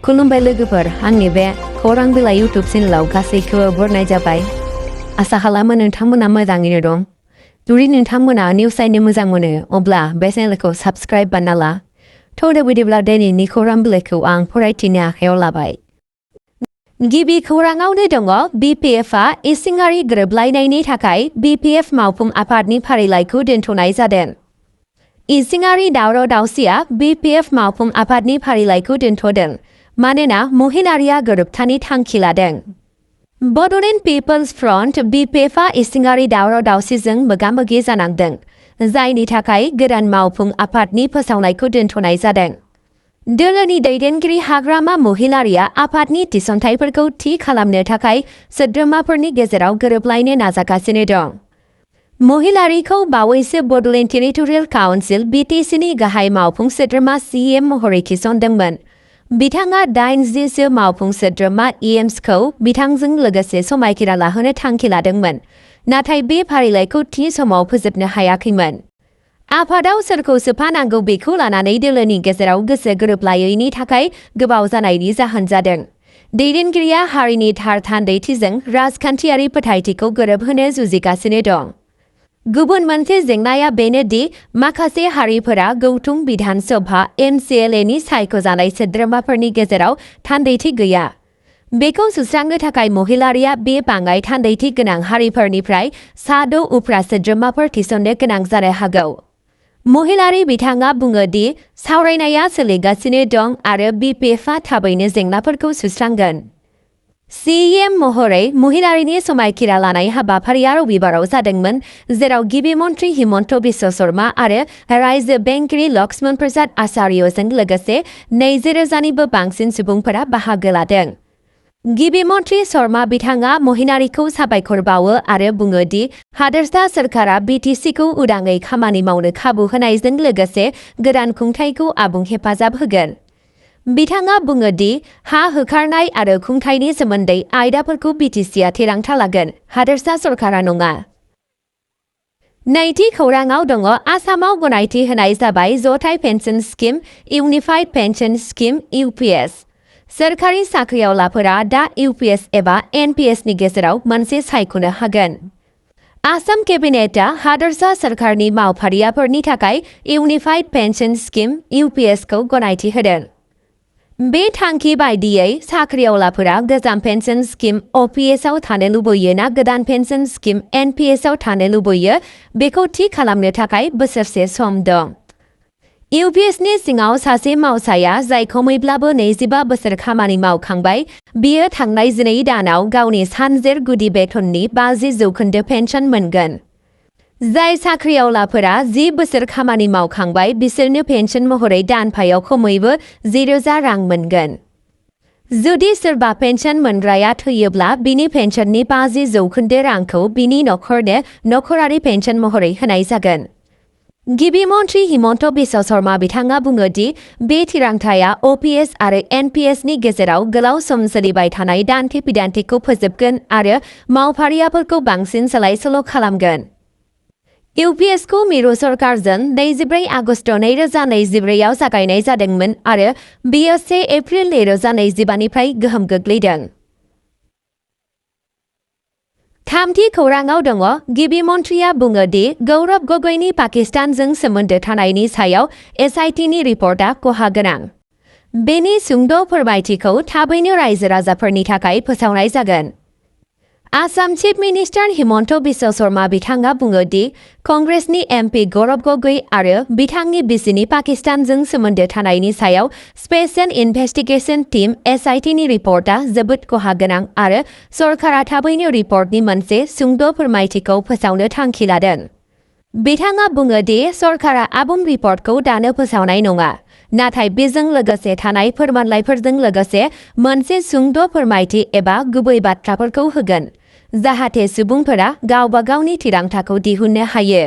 खुलुमबाय लोगोफोर आंनि बे खौरां बिलाइ YouTube चेनेलाव गासैखौबो बरनाय जाबाय। आसा खालामो नोंथांमोना मोजाङैनो दं। जुदि नोंथांमोना निउस नायनो मोजां मोनो अब्ला बे चेनेलखौ साबस्क्राइब बानायना ला। थ' बिदिब्ला दिनैनि खौरां बिलाइखौ आं फरायथिनो आखायाव लाबाय। गिबि खौराङावनो दङ BPFआ इसिङारि गोरोबलायनायनि थाखाय BPF मावफुं आफादनि फारिलाइखौ दोनथ'नाय जादों। इसिङारि दावराव-दावसिया BPF मावफुं आफादनि फारिलाइखौ दोनथ'दों मानोना महिलारिया गोरोबथानि थांखि लादों। बड'लेण्ड पिपल्स फ्रन्ट BPFआ इसिङारि दावराव-दावसिजों मोगा-मोगि जानांदों, जायनि थाखाय गोदान मावफुं आफादनि फोसावनायखौ दोनथ'नाय जादों। दोलोनि दैदेनगिरि हाग्रामा महिलारिया आफादनि थिसनथाइफोरखौ थि खालामनो थाखाय सोद्रोमाफोरनि गेजेराव गोरोबलायनो नाजागासिनो दं। महिलारिखौ बावैसो बड'लेण्ड टेरिटरियेल काउन्सिल BTCनि गाहाय मावफुं सोद्रोमा CM महरै थिसनदोंमोन। बिथाङा 80 मावफुं सोद्रोमा EMSखौ बिथांजों लोगोसे समायखिरा लाहोनो थांखि लादोंमोन, नाथाय बे फारिलाइखौ थि समाव फोजोबनो हायाखैमोन। आफादाव सोरखौ सोफानांगौ बेखौ लानानै दोलोनि गेजेराव गोसो गोरोबलायैनि थाखाय गोबाव जानायनि जाहोन जादों। दैदेनगिरिया हारिनि थार थान्दैथिजों राजखान्थियारि फोथायथिखौ गोरोबहोनो जुजिगासिनो दं। गुबुन मोनसे जेंनाया बेनो दि माखासे हारिफोरा गौथुम बिधान सभा MCLAनि सायख'जानाय सोद्रोमाफोरनि गेजेराव थान्दैथि गैया। बेखौ सुस्रांनो थाखाय महिलारिया बे बाङाइ थान्दैथि गोनां हारिफोरनिफ्राय 6 उफ्रा सोद्रोमाफोर थिसननो गोनां जानो हागौ। महिलारि बिथाङा बुङो दि सावरायनाया सोलिगासिनो दं आरो BPFआ थाबैनो जेंनाफोरखौ सुस्रांगोन। CM महरै महिलारिनि समायखिरा लानाय हाबाफारिया रबिबाराव जादोंमोन, जेराव गिबि मन्थ्रि हिमन्त बिश्व शर्मा आरो रायजो बेंगिरि लक्ष्मण प्रसाद आचार्यजों लोगोसे 20,000निबो बांसिन सुबुंफोरा बाहागो लादों। गिबि मन्थ्रि शर्मा बिथाङा महिलारिखौ साबायखर बावो आरो बुङो दि हादोरसा सोरखारा BTCखौ उदाङै खामानि मावनो खाबु होनायजों लोगोसे गोदान खुंथायखौ आबुं हेफाजाब होगोन। बिथाङा बुङो दि हा होखारनाय आरो खुंथायनि सोमोन्दै आयदाफोरखौ BTCआ थिरांथा लागोन, हादोरसा सरकारा नङा। नैथि खौराङाव दङ आसामाव गनायथि होनाय जाबाय जथाय pension scheme unified pension scheme UPS। सोरखारि साख्रिआवलाफोरा दा UPS एबा NPSनि गेजेराव मोनसे सायख'नो हागोन। आसाम केबिनेटआ हादोरसा सोरखारनि मावफारियाफोरनि थाखाय इउनिफाइड पेन्सन स्किम UPSखौ गनायथि होदों। बे थांखि बायदियै साख्रिआवलाफोरा गोजाम पेन्सन स्किम OPSआव थानो लुबैयो ना गोदान पेन्सन स्किम NPSआव थानो लुबैयो बेखौ थि खालामनो थाखाय बोसोरसे सम दं। UPSनि सिङाव सासे मावसाया जाय खमैब्लाबो 25 बोसोर खामानि मावखांबाय, बियो थांनाय 12 दानाव गावनि सानजेर गुदि बेथननि 50% पेन्सन मोनगोन। जाय साख्रिआवलाफोरा 10 बोसोर खामानि मावखांबाय बिसोरनो पेन्सन महरै दानफायाव खमैबो 10,000 रां मोनगोन। जुदि सोरबा पेन्सन मोनग्राया थैयोब्ला बिनि पेन्सननि 50% रांखौ बिनि नखरनो नखरारि पेन्सन महरै होनाय जागोन। गिबि मन्थ्रि हिमन्त बिश्व शर्मा बिथाङा बुङो दि बे थिरांथाया OPS आरो NPSनि गेजेराव गोलाव सम सोलिबाय थानाय दान्थे-बिदान्थेखौ फोजोबगोन आरो मावफारियाफोरखौ बांसिन सोलाय-सोल' खालामगोन। UPSखौ मिरु सरकारजों 24 आगस्त 2024आव जागायनाय जादोंमोन आरो बेयो 1 एप्रिल 2025निफ्राय गोहोम गोग्लैदों। थामथि खौराङाव दङ गिबि मन्थ्रिया बुङो दि गौरब गगैनि पाकिस्तानजों सोमोन्दो थानायनि सायाव SITनि रिपर्टआ खहा गोनां। बेनि सुंद' फोरमायथिखौ थाबैनो रायजो-राजाफोरनि थाखाय फोसावनाय जागोन। आसाम चिफ मिनिस्टार हिमन्त बिश्व शर्मा बिथाङा बुङो दि कंग्रेसनि MP गौरब गगै आरो बिथांनि बिसिनि पाकिस्तानजों सोमोन्दो थानायनि सायाव स्पेशल इनभेस्टिगेशन टीम SITनि रिपर्टआ जोबोद खहा गोनां आरो सरकारा थाबैनो रिपर्टनि मोनसे सुंद' फोरमायथिखौ फोसावनो थांखि लादों। बिथाङा बुङो दि सरकारा आबुं रिपर्टखौ दानो फोसावनाय नङा, नाथाय बेजों लोगोसे थानाय फोरमानलाइफोरजों लोगोसे मोनसे सुंद' फोरमायथि एबा गुबै बाथ्राफोरखौ होगोन, जाहाथे सुबुंफोरा गावबा गावनि थिरांथाखौ दिहुननो हायो।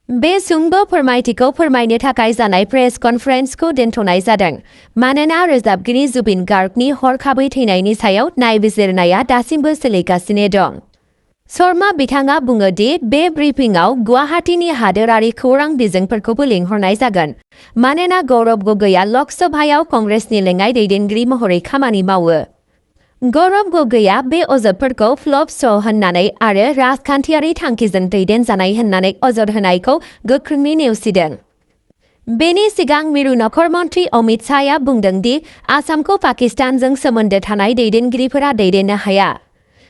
बे सुंद' फोरमायथिखौ फोरमायनो थाखाय जानाय प्रेस कनफारेन्सखौ दोनथ'नाय जादों मानोना रोजाबगिरि जुबिन गार्गनि हरखाबै थैनायनि सायाव नायबिजिरनाया दासिमबो सोलिगासिनो दं। शर्मा बिथाङा बुङो दि बे ब्रिफिंआव गुवाहाटीनि हादोरारि खौरां बिजोंफोरखौबो लिंहरनाय जागोन मानोना गौरब गगैआ लकसभायाव कंग्रेसनि लेङाइ दैदेनगिरि महरै खामानि मावो। गौरब गगैआ बे अजदफोरखौ फ्लप श' होननानै आरो राजखान्थियारि थांखिजों दैदेनजानाय होननानै अजद होनायखौ गोख्रोङै नेवसिदों। बेनि सिगां मिरु नखर मन्त्रि अमित शाहआ बुंदों दि आसामखौ पाकिस्तानजों सोमोन्दो थानाय दैदेनगिरिफोरा दैदेननो हाया।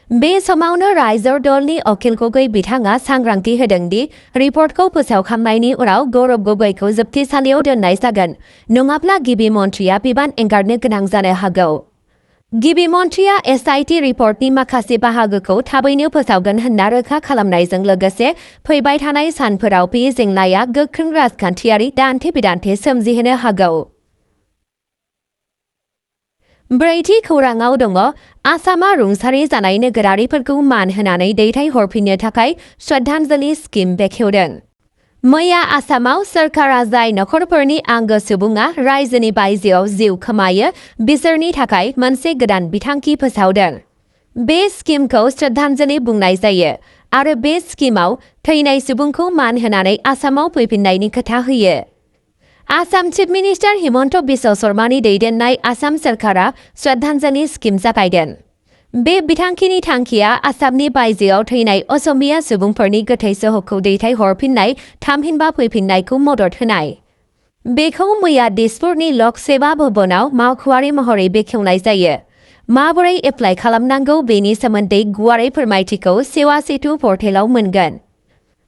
बे समावनो रायजो दलनि अखिल गगै बिथाङा सांग्रांथि होदों दि रिपर्टखौ फोसावखांनायनि उनाव गौरब गगैखौ जोबथेसालियाव दोननाय जागोन नङाब्ला गिबि मन्थ्रिया बिबान एंगारनो गोनां जानो हागौ। गिबि मन्थ्रिया एसआइटि रिपर्टनि माखासे बाहागोखौ थाबैनो फोसावगोन होनना रोखा खालामनायजों लोगोसे फैबाय थानाय सानफोराव बे जेंनाया गोख्रों राजखान्थियारि दान्थे-बिदान्थे सोमजिहोनो हागौ। ब्रैथि खौराङाव दङ आसामा रुंसारि जानाय नोगोरारिफोरखौ मान होनानै दैथायहरफिननो थाखाय श्रद्धांजलि स्किम बेखेवदों। मैया आसामाव सोरखारा जाय नखरफोरनि आंगो सुबुङा रायजोनि बायजोआव जिउ खोमायो बिसोरनि थाखाय मोनसे गोदान बिथांखि फोसावदों। बे स्किमखौ श्रद्धांजलि बुंनाय जायो आरो बे स्किमाव थैनाय सुबुंखौ मान होनानै आसामाव फैफिननायनि खोथा होयो। आसाम चिफ मिनिस्टार हिमन्त बिश्व शर्मानि दैदेननाय आसाम सोरखारा श्रद्धांजलि स्किम जागायदों। बे बिथांखिनि थांखिया आसामनि बायजोआव थैनाय असमिया सुबुंफोरनि गोथै सहखौ दैथायहरफिननाय थामहिनबा फैफिननायखौ मदद होनाय। बेखौ मैया दिसपुरनि लक सेवा भवनाव मावख'आरि महरै बेखेवनाय जायो। माबोरै एप्लाइ खालामनांगौ बेनि सोमोन्दै गुवारै फोरमायथिखौ सेवा सेतु पर्टेलाव मोनगोन।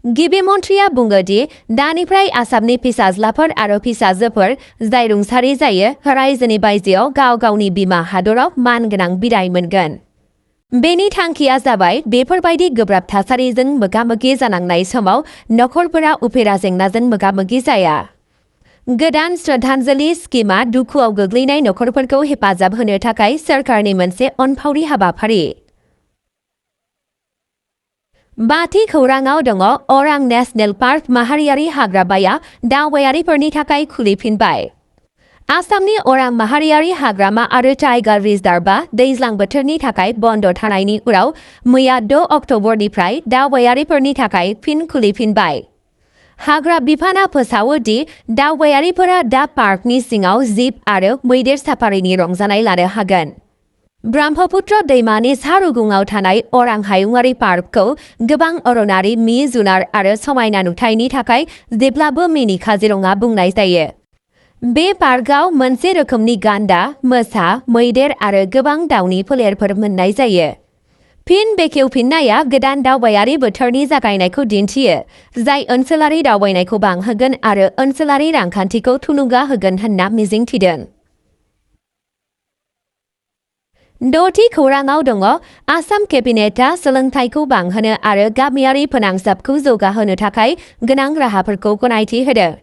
गिबि मन्थ्रिया बुङो दि दानिफ्राय आसामनि फिसाज्लाफोर आरो फिसाजोफोर जाय रुंसारि जायो रायजोनि बायजोआव गाव गावनि बिमा हादराव मानगोनां बिदाय मोनगोन। बेनि थांखिया जाबाय बेफोरबायदि गोब्राब थासारिजों मोगा-मोगि जानांनाय समाव नखरफोरा उफेरा जेंनाजों मोगा-मोगि जाया। गोदान श्रद्धांजलि स्किमा दुखुआव गोग्लैनाय नखरफोरखौ हेफाजाब होनो थाखाय सोरखारनि मोनसे अनफावरि हाबाफारि। बाथि खौराङाव दङ अरां नेशनेल पार्क माहारियारि हाग्रामाया दावबायारिफोरनि थाखाय खुलिफिनबाय। आसामनि अरां माहारियारि हाग्रामा आरो टाइगार रिजार्भआ दैज्लां बोथोरनि थाखाय बन्द थानायनि उनाव मैया 6 अक्ट'बरनिफ्राय दावबायारिफोरनि थाखाय फिन खुलिफिनबाय। हाग्रा बिफाना फोसावो दि दावबायारिफोरा दा पार्कनि सिङाव जिप आरो मैदेर साफारिनि रंजानाय लानो हागोन। ब्रह्मपुत्र दैमानि सा रुगुङाव थानाय अरां हायुङारि पार्कखौ गोबां अरनारि मि-जुनार आरो समायना नुथायनि थाखाय जेब्लाबो मिनि काजिरङा बुंनाय जायो। बे पार्कआव मोनसे रोखोमनि गान्दा, मोसा, मैदेर आरो गोबां दावनि फोलेरफोर मोननाय जायो। फिन बेखेवफिननाया गोदान दावबायारि बोथोरनि जागायनायखौ दिन्थियो जाय ओनसोलारि दावबायनायखौ बांहोगोन आरो ओनसोलारि रांखान्थिखौ थुलुंगा होगोन होनना मिजिंथिदों। द'थि खौराङाव दङ आसाम केबिनेटआ सोलोंथाइखौ बांहोनो आरो गामियारि फोनांजाबखौ जौगाहोनो थाखाय गोनां राहाफोरखौ गनायथि होदों।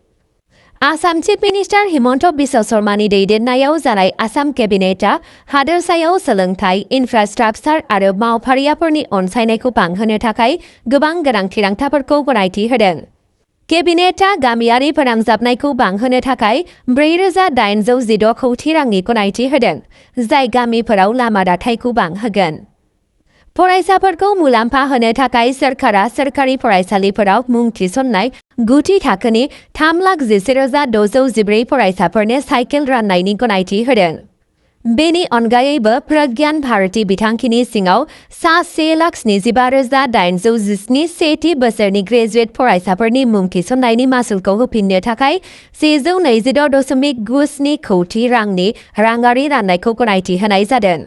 आसाम चिफ मिनिस्टार हिमन्त बिश्व शर्मानि दैदेननायाव जानाय आसाम केबिनेटआ हादोरसायाव सोलोंथाइ, इनफ्रास्ट्राक्चार आरो मावफारियाफोरनि अनसायनायखौ बांहोनो थाखाय गोबां गोनां थिरांथाफोरखौ गनायथि होदों। केबिनेटआ गामियारि फोनांजाबनायखौ बांहोनो थाखाय 4,816 कौटि रांनि गनायथि होदों, जाय गामिफोराव लामा दाथायखौ बांहोगोन। फरायसाफोरखौ मुलाम्फा होनो थाखाय सोरखारा सोरखारि फरायसालिफोराव मुं थिसननाय गुदि थाखोनि 3,11,614 फरायसाफोरनो साइकेल राननायनि गनायथि होदों। बेनि अनगायैबो प्रज्ञान भारती बिथांखिनि सिङाव सा 1,75,817 सेथि बोसोरनि ग्रेजुवेट फरायसाफोरनि मुं थिसननायनि मासुलखौ होफिननो थाखाय 126.97 कौटि रांनि राङारि राननायखौ गनायथि होनाय जादों।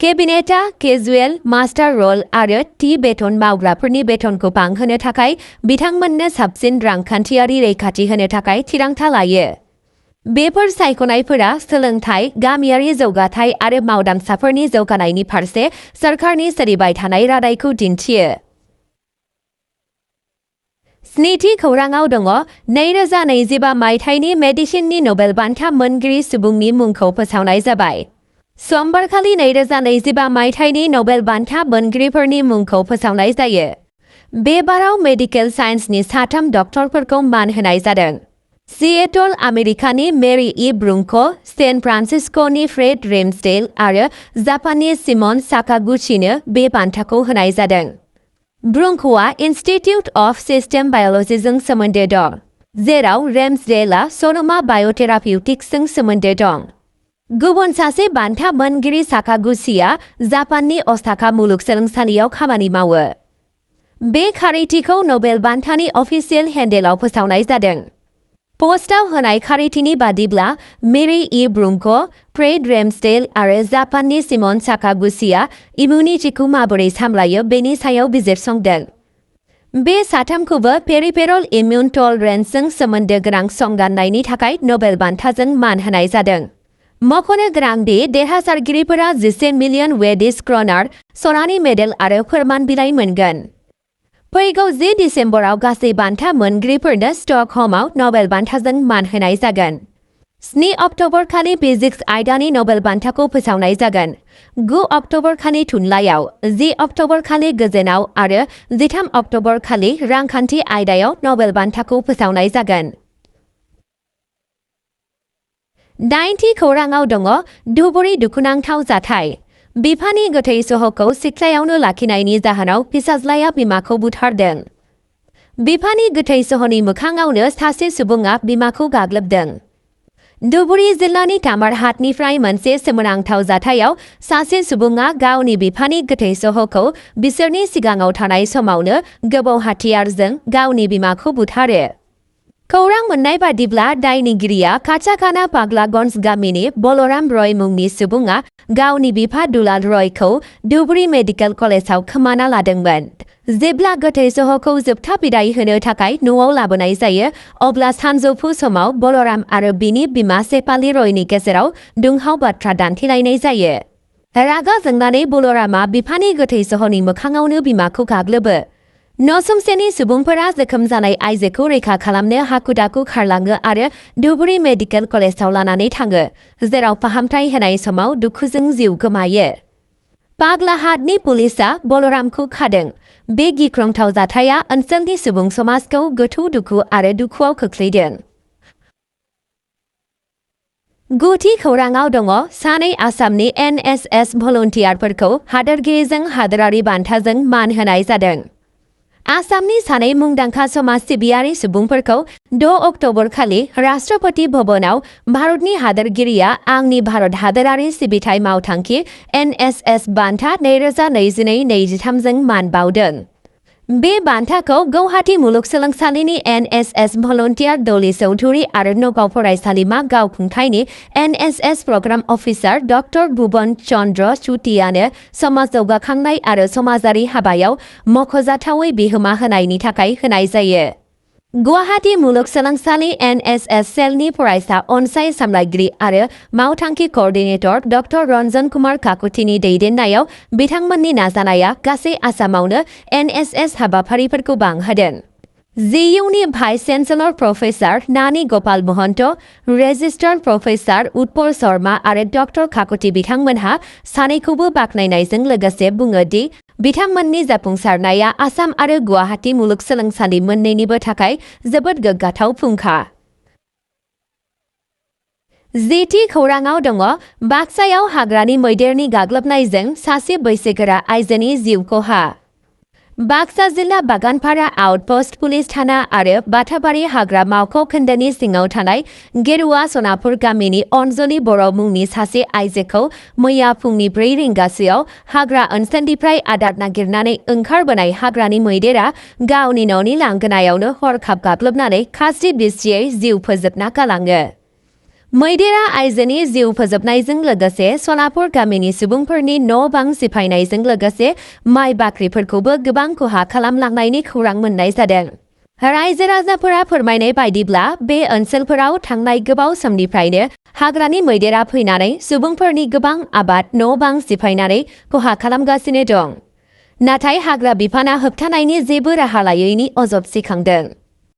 केबिनेटआ केजुएल, मास्टार रल आरो थि बेथन मावग्राफोरनि बेथनखौ बांहोनो थाखाय बिथांमोननो साबसिन रांखान्थियारि रैखाथि होनो थाखाय थिरांथा लायो। बेफोर सायख'नायफोरा सोलोंथाइ, गामियारि जौगाथाय आरो मावदांसाफोरनि जौगानायनि फारसे सोरखारनि सोलिबाय थानाय रादायखौ दिन्थियो। स्निथि खौराङाव दङ 2025 मायथाइनि मेडिसिननि नबेल बान्था मोनगिरि सुबुंनि मुंखौ फोसावनाय जाबाय। समबारखालि 2025 मायथाइनि नबेल बान्था मोनगिरिफोरनि मुंखौ फोसावनाय जायो। बे बाराव मेडिकेल साइन्सनि 3 डक्टरफोरखौ मान होनाय जादों। सिएटल आमेरिकानि मेरी इ ब्रुंक', सेन फ्रान्सिस्क'नि फ्रेड रेमसडेल आरो जापाननि सिमन साकागुचिनो बे बान्थाखौ होनाय जादों। ब्रुंख'आ इन्स्टिट्युट अफ सिस्टेम बाय'लजिजों सोमोन्दो दं, जेराव रेम्सडेलआ सन'मा बाय'थेरापिउटिक्सजों सोमोन्दो दं। गुबुन सासे बान्था मोनगिरि साकागुचिआ जापाननि अस्टाका मुलुगसोलोंसालियाव खामानि मावो। बे खारिथिखौ नबेल बान्थानि अफिसियेल हेन्डेलाव फोसावनाय जादों। पस्टआव होनाय खारिथिनि बादिब्ला मेरि इ ब्रुंख', फ्रेड रेम्सडेल आरो जापाननि सिमन साकागुचिआ इमिउनिटिखौ माबोरै सामलायो बेनि सायाव बिजिरसंदों। बे साथामखौबो पेरिफेरल इमिउन टलरेन्सजों सोमोन्दो गोनां संदाननायनि थाखाय नबेल बान्थाजों मान होनाय जादों। मख'नो गोनांदि देरहासारगिरिफोरा 11 मिलियन वेडिश क्रनार, सनानि मेडेल आरो फोरमान बिलाइ मोनगोन। फैगौ 10 दिसेम्बराव गासै बान्था मोनगिरिफोरनो स्टकह'माव नबेल बान्थाजों मान होनाय जागोन। 7 अक्ट'बर खालि फिजिक्स आयदानि नबेल बान्थाखौ फोसावनाय जागोन। 9 अक्ट'बर खालि थुनलाइयाव, 10 अक्ट'बर खालि गोजोनाव आरो 13 अक्ट'बर खालि रांखान्थि आयदायाव नबेल बान्थाखौ फोसावनाय जागोन। 9थि खौराङाव दङ धुबुरी दुखुनांथाव जाथाय। बिफानि गोथै सह'खौ सिथ्लायावनो लाखिनायनि जाहोनाव फिसाज्लाया बिमाखौ बुथारदों। बिफानि गोथै सह'नि मोखाङावनो सासे सुबुङा बिमाखौ गाग्लोबदों। धुबुरी जिल्लानि तामारहाटनिफ्राय मोनसे सोमोनांथाव जाथायाव सासे सुबुङा गावनि बिफानि गोथै सह'खौ बिसोरनि सिगाङाव थानाय समावनो गोबौ हाथियारजों गावनि बिमाखौ बुथारो। खौरां मोननाय बादिब्ला दायनिगिरिया खाचाखाना पागलागन्ज गामिनि बलराम रय मुंनि सुबुङा गावनि बिफा दुलाल रयखौ धुबुरी मेडिकेल कलेजाव खोमाना लादोंमोन। जेब्ला गोथै सह'खौ जोबथा बिदाय होनो थाखाय न'आव लाबोनाय जायो, अब्ला सानजौफु समाव बलराम आरो बिनि बिमा सेपाली रयनि गेजेराव दुंहाव बाथ्रा दान्थेलायनाय जायो। रागा जोंनानै बलरामआ बिफानि गोथै सह'नि मोखाङावनो बिमाखौ गाग्लोबो। नसुंसेनि सुबुंफोरा जोखोम जानाय आइजोखौ रैखा खालामनो हाखु-दाखु खारलाङो आरो धुबुरी मेडिकेल कलेजाव लानानै थाङो, जेराव फाहामथाय होनाय समाव दुखुजों जिउ गोमायो। पागलाहाटनि पुलिसआ बलरामखौ खादों। बे गिख्रंथाव जाथाया ओनसोलनि सुबुं समाजखौ गोथौ दुखु आरो दुखुआव खोख्लैदों। 9थि खौराङाव दङ सानै आसामनि NSS भलन्टियारफोरखौ हादोरगिरिजों हादोरारि बान्थाजों मान होनाय जादों। आसामनि सानै मुंदांखा समाज सिबियारि सुबुंफोरखौ 6 अक्ट'बर खालि राष्ट्रपति भवनाव भारतनि हादोरगिरिया आंनि भारत हादोरारि सिबिथाइ मावथांखि NSS बान्था 2022-23 जों मान बावदों। बे बान्थाखौ गौहाटी मुलुगसोलोंसालिनि NSS भलन्टियार डली चौधुरी आरो नगाव फरायसालिमा गावखुंथायनि NSS प्रग्राम अफिसार डक्टर भुवन चन्द्र चुटियानो समाज जौगाखांनाय आरो समाजारि हाबायाव मख'जाथावै बिहोमा होनायनि थाखाय होनाय जायो। गुवाहाटी मुलुगसोलोंसालि NSS सेलनि फरायसा अनसाय सामलायगिरि आरो मावथांखि क'र्डिनेटर डक्टर रन्जन कुमार काकुतिनि दैदेननायाव बिथांमोननि नाजानाया गासै आसामावनो NSS हाबाफारिफोरखौ बांहोदों। JUनि भाइस चेन्सेलर प्रफेसार नानी गपाल महन्त, रेजिस्ट्रार प्रफेसार उत्पल शर्मा आरो डक्टर काकुति बिथांमोनहा सानैखौबो बाख्नायनायजों लोगोसे बुङो दि बिथांमोननि जाफुंसारनाया आसाम आरो गुवाहाटी मुलुगसोलोंसालि मोन्नैनिबो थाखाय जोबोद गोग्गाथाव फुंखा। 10थि खौराङाव दङ बाक्सायाव हाग्रानि मैदेरनि गाग्लोबनायजों सासे बैसोगोरा आइजोनि जिउ खहा। बाक्सा जिल्ला बागानपारा आउटपोस्ट पुलिस थाना आरो बाथाबारि हाग्रा मावख'खोन्दोनि सिङाव थानाय गेरुवा सनापुर गामिनि अनजलि बर' मुंनि सासे आइजोखौ मैया फुंनि 4 रिंगासोआव हाग्रा ओनसोलनिफ्राय आदार नागिरनानै ओंखारबोनाय हाग्रानि मैदेरा गावनि न'नि लांगोनायावनो हरखाब गाग्लोबनानै खास्रि बिस्रियै जिउ फोजोबना गालाङो। मैदेरा आइजोनि जिउ फोजोबनायजों लोगोसे सनापुर गामिनि सुबुंफोरनि न' बां सिफायनायजों लोगोसे माइ बाख्रिफोरखौबो गोबां खहा खालामलांनायनि खौरां मोननाय जादों। रायजो राजाफोरा फोरमायनाय बायदिब्ला बे ओनसोलफोराव थांनाय गोबाव समनिफ्रायनो हाग्रानि मैदेरा फैनानै सुबुंफोरनि गोबां आबाद न' बां सिफायनानै खहा खालामगासिनो दं। नाथाय हाग्रा बिफाना होबथानायनि जेबो राहा लायैनि अजद सिखांदों।